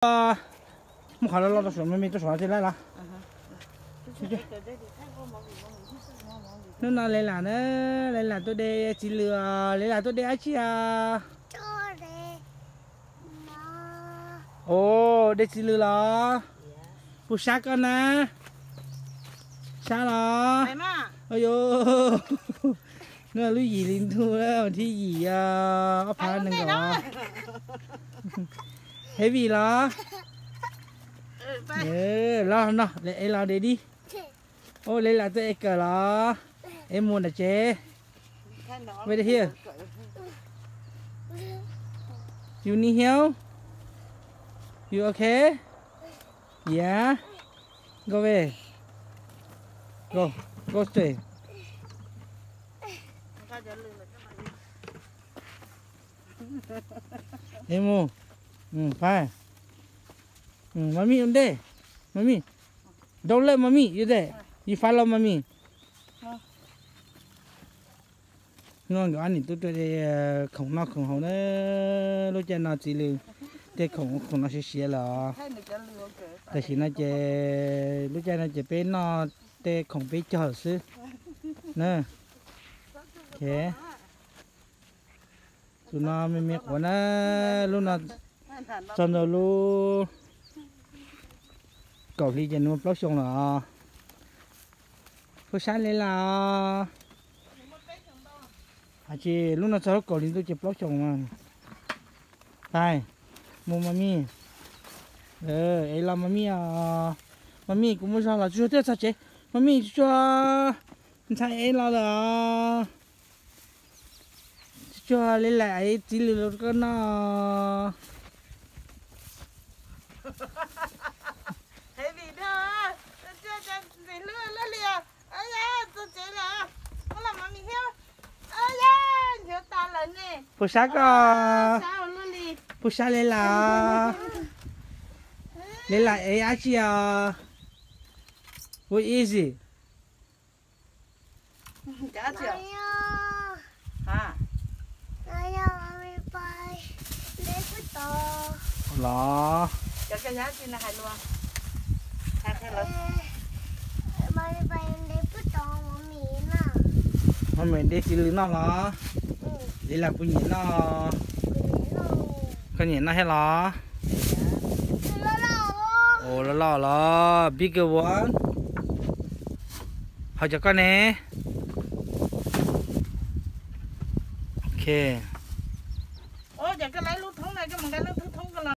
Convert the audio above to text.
Muab qhov loj loj rau saum me me rau saum no thiaj laib los. Hnub no Lelas na, Lelas tuaj de txiv lws os, Lelas tuaj de dab tsi os? Os, de txiv lws los? Puas sab koj na? Sab los? Ayo, no lub yim hli ntuj, thib yim, ob phav nees nkaum. Heavy los? Los no, es los de dib. Ua Lelas tuaj ev kawm los? Ev mus nram tsev. Wait here. You need help? You okay? Yeah. Go away. Go. Go straight. Ev mus. Fine. Mommy ua ntej. Mommy. Don't let mommy, you there. You follow mommy. No nkawd ob niam tub tuaj de khoom noj khoom haus na. Lub caij no txiv lws tej khoom khoom no siav siav lawm os. Tam sim no ces lub caij no ces peb noj tej khoom peb cog xwb na. Tus no me me quav na, lub no txog ntawm lub kaum hli ces nws muaj plaub xyoos lawm os. Puas sab Lelas? Hais tsis lub no txog lub kaum hli ntuj ces plaub xyoos mas. Tais, mus mommy. Es los mommy os. Mommy kuv mus zog los tsuag tsuag thiaj txog tsev. Mommy tsuag tsuag, ntxhais es los lawm os. Tsuag tsuag, Lelas ev txiv lws los rau koj noj. Puas sab koj? Puas sab Lelas? Lelas ev dab tsi os? What is it? Los? Mommy de txiv lws noj los? Lelas puas nyiam noj? Koj nyiam noj thiab los? Ua loj loj los, bigger one. Ho cov koj ne? Ok.